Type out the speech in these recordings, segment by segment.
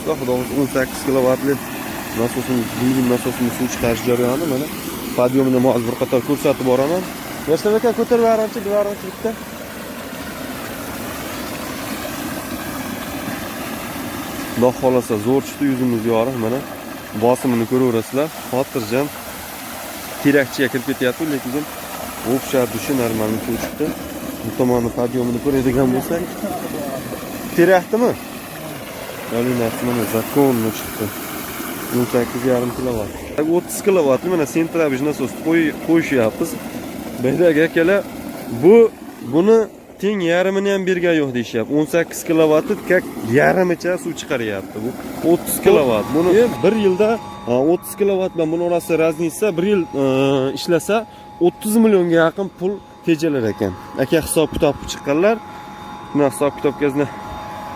Xudo xohlasa 18 kilovatli nasosimiz, benzin nasosini suv chiqarish jarayoni mana подъем ini hozir bir qator ko'rsatib boraman. Yoshlar aka, ko'tarib beringchi, beringchi bitta. Xudo xohlasa zo'r chiqdi, yuzimiz yorug', mana bosimini ko'raverasizlar. Xotirjam terakchiga kirib ketyapti, lekin общая dushi нормальный suv chiqdi. Bu tomonni подъем ini ko'radigan bo'lsak, teraktimi? Galinasi mana законно chiqdi. 18,5 kilovat. 30 kilovatli mana sentrabij nasos qo'yishyapmiz. Berdagi akalar buni teng yarmini ham bergan yo'q deyishyapti. 18 kilovatni как yarmicha suv chiqaryapti bu. 30 kilovat. Buni bir yilda 30 kilovat bilan buni orasida разница bir yil ishlasa 30 millionga yaqin pul tejalar ekan. Aka hisob kitob chiqqanlar, buni hisob kitobga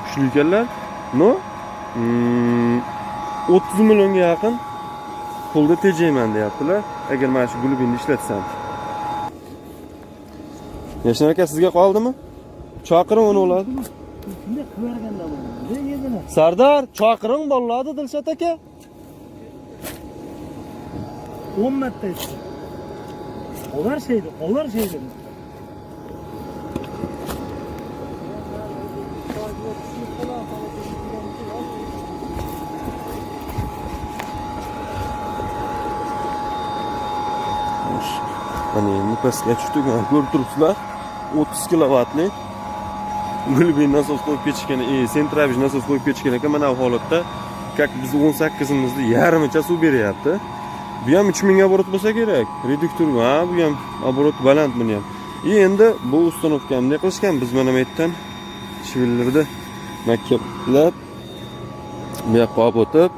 kuchli ekanlar. Но, 30 millionga yaqin pulni tejayman deyaptilar, agar mana shu gulubinni ishlatsam. Yashnar aka, sizga qoldimi? Chaqiring uni o'ladi. Shunday qilib bo'ladi. Sardor, chaqiring bolalarni, Dilshod aka. 10 marta aytdi. Olar şeydi, olar şeydi. Mana endi pastga tushdik, mana ko'rib turibsizlar. 30 kilovatli gulbin nasos qo'yib ketishgan, sentrabij nasos qo'yib ketishgan ekan. Mana bu holatda как biz 18imizni yarmicha suv beryapti. Bu ham 3000 оборот bo'lsa kerak. Reduktor, ha, bu ham оборот baland buni ham. И endi bu установка bunday qilishgan. Biz mana bu yerdan shvillerni mahkamlab bu yoqqa olib o'tib,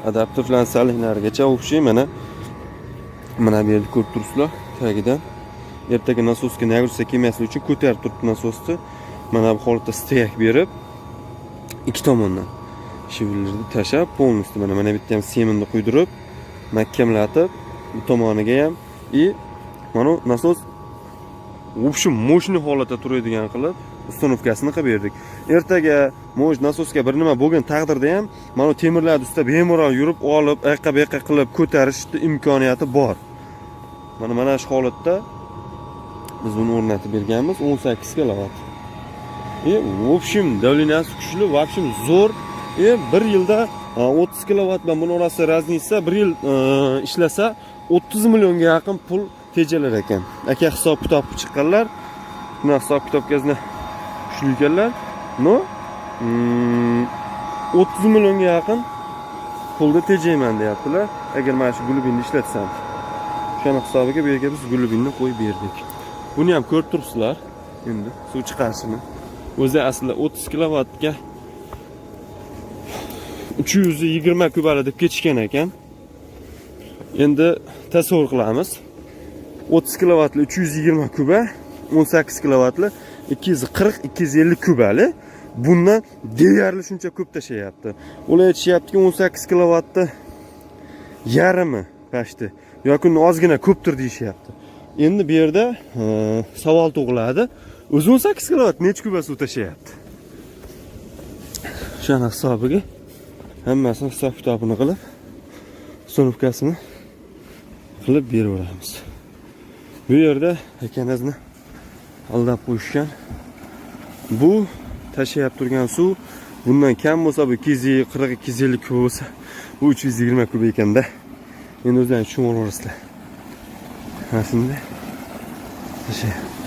adapter bilan salinarigacha o'xshay mana bu yerda ko'rib turibsizlar, tagidan ertaga nasosga нагрузка kelmasligi uchun ko'tarib turibdi nasosni. Mana bu holatda стояк berib, ikki tomondan shvillerni tashlab, полностью mana bu yerda ham seminni quydirib, mahkamlatib, bu tomoniga ham, и mana bu nasos в общем мощный holatda turadigan qilib установка sini qilib berdik. Ertaga мощь nasosga bir nima bo'lgan taqdirda ham mana bu temirlarni ustida bemalol yurib olib, ayoqqa bu yoqqa qilib ko'tarishni imkoniyati bor. Mana shu holatda biz buni o'rnatib berganmiz, 18 kilovat. И в общем давление si kuchli, в общем zo'r. И bir yilda 30 kilovat bilan buni orasida разница bir yil ishlasa 30 millionga yaqin pul tejalar ekan. Aka hisob kitob chiqqanlar, buni hisob kitobga kuchli ekanlar. Но, 30 millionga yaqin pulni tejayman deyaptilar, agar mana shu gulubinni ishlatsam. O'shani hisobiga bu yerga biz gulubinni qo'yib berdik. Buni ham ko'rib turibsizlar. Endi suv chiqarishini. O'zi aslida 30 kilovatga 320 kubali deb ketishgan ekan. Endi tasavvur qilamiz. 30 kilovatli 320 kuba, 18 kilovatli 240 250 kubali bundan deyarli shuncha ko'p tashlayapti. Ular aytishyaptiki, 18 kilovatni yarmi почти yoki undan ozgina ko'pdir deyishyapti. Endi bu yerda savol tug'iladi. O'zi 18 kilovat necha kuba suv tashlayapti? O'shani hisobiga hammasini hisob kitobini qilib, установка sini qilib beraveramiz. Bu yerda akamizni aldab qo'yishgan. Bu tashlayap turgan suv bundan kam bo'lsa, bu 240 250 kub bo'lsa, bu 320 kub ekanda. Endi o'zlaring tushunib olaverasizlar. Mana shunday tashlayapti.